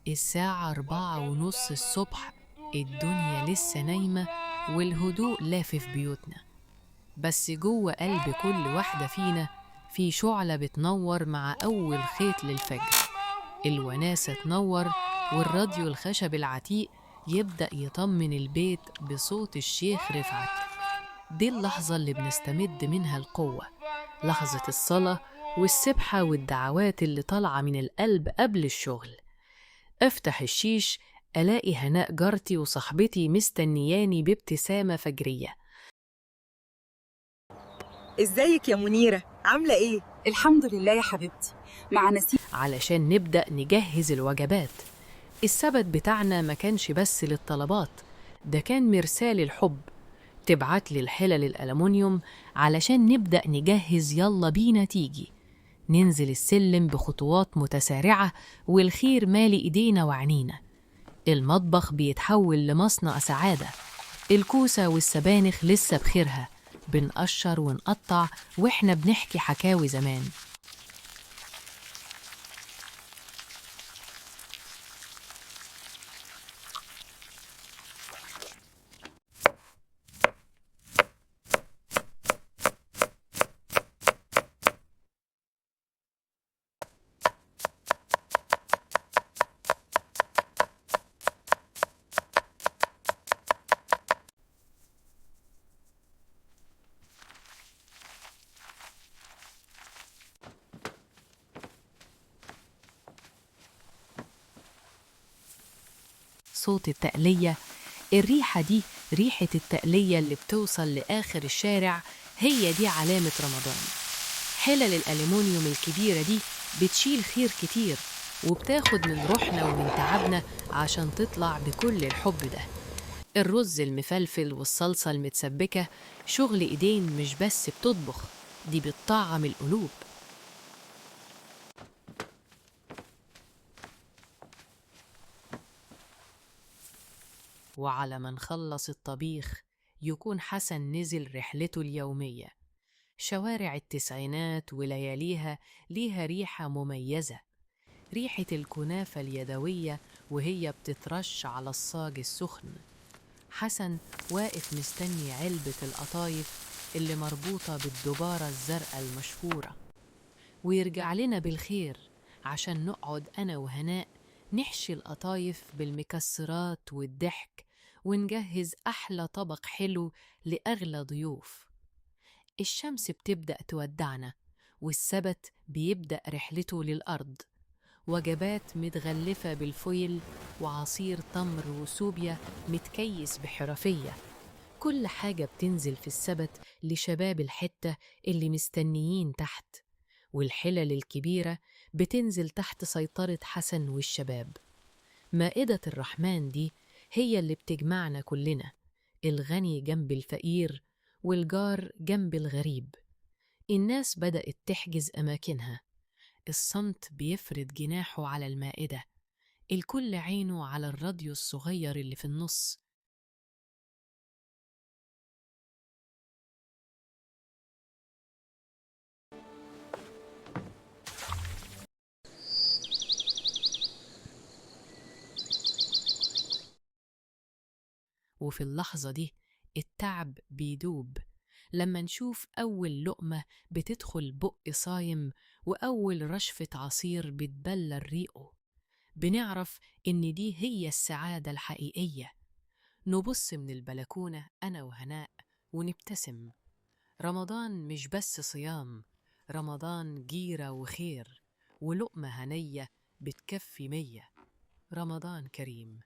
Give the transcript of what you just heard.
الساعة 4:30 الصبح، الدنيا لسه نايمة والهدوء لافف بيوتنا، بس جوه قلب كل واحدة فينا في شعلة بتنور مع أول خيط للفجر. الوناسة تنور والراديو الخشب العتيق يبدأ يطمن البيت بصوت الشيخ رفعت. دي اللحظة اللي بنستمد منها القوة، لحظة الصلاة والسبحة والدعوات اللي طالعة من القلب قبل الشغل. أفتح الشيش ألاقي هناء جارتي وصاحبتي مستنياني بابتسامة فجرية. ازيك يا منيرة، عاملة ايه؟ الحمد لله يا حبيبتي، مع نسيم. علشان نبدأ نجهز الوجبات. السبت بتاعنا ما كانش بس للطلبات، ده كان مرسال الحب. تبعت لي الحلل الألمونيوم علشان نبدأ نجهز، يلا بينا تيجي. ننزل السلم بخطوات متسارعة والخير مالي إيدينا وعنينا. المطبخ بيتحول لمصنع سعادة. الكوسة والسبانخ لسه بخيرها، بنقشر ونقطع وإحنا بنحكي حكاوي زمان. صوت التقلية، الريحة دي، ريحة التقلية اللي بتوصل لآخر الشارع، هي دي علامة رمضان. حلل الألمونيوم الكبيرة دي بتشيل خير كتير وبتاخد من روحنا ومن تعبنا عشان تطلع بكل الحب ده. الرز المفلفل والصلصة المتسبكة شغل إيدين مش بس بتطبخ، دي بتطعم القلوب. وعلى ما نخلص الطبيخ يكون حسن نزل رحلته اليومية. شوارع التسعينات ولياليها ليها ريحة مميزة، ريحة الكنافة اليدوية وهي بتترش على الصاج السخن. حسن واقف مستني علبة القطايف اللي مربوطة بالدبارة الزرقاء المشهورة، ويرجع لنا بالخير عشان نقعد أنا وهناء نحشي القطايف بالمكسرات والضحك ونجهز أحلى طبق حلو لأغلى ضيوف. الشمس بتبدأ تودعنا والسبت بيبدأ رحلته للأرض. وجبات متغلفة بالفويل وعصير تمر وسوبيا متكيس بحرفية. كل حاجة بتنزل في السبت لشباب الحتة اللي مستنيين تحت، والحلل الكبيرة بتنزل تحت سيطرة حسن والشباب. مائدة الرحمن دي هي اللي بتجمعنا كلنا، الغني جنب الفقير والجار جنب الغريب. الناس بدأت تحجز أماكنها، الصمت بيفرد جناحه على المائدة، الكل عينه على الراديو الصغير اللي في النص. وفي اللحظة دي التعب بيدوب لما نشوف أول لقمة بتدخل بق صايم وأول رشفة عصير بتبلل ريقه. بنعرف إن دي هي السعادة الحقيقية. نبص من البلكونة أنا وهناء ونبتسم. رمضان مش بس صيام، رمضان جيرة وخير ولقمة هنية بتكفي 100. رمضان كريم.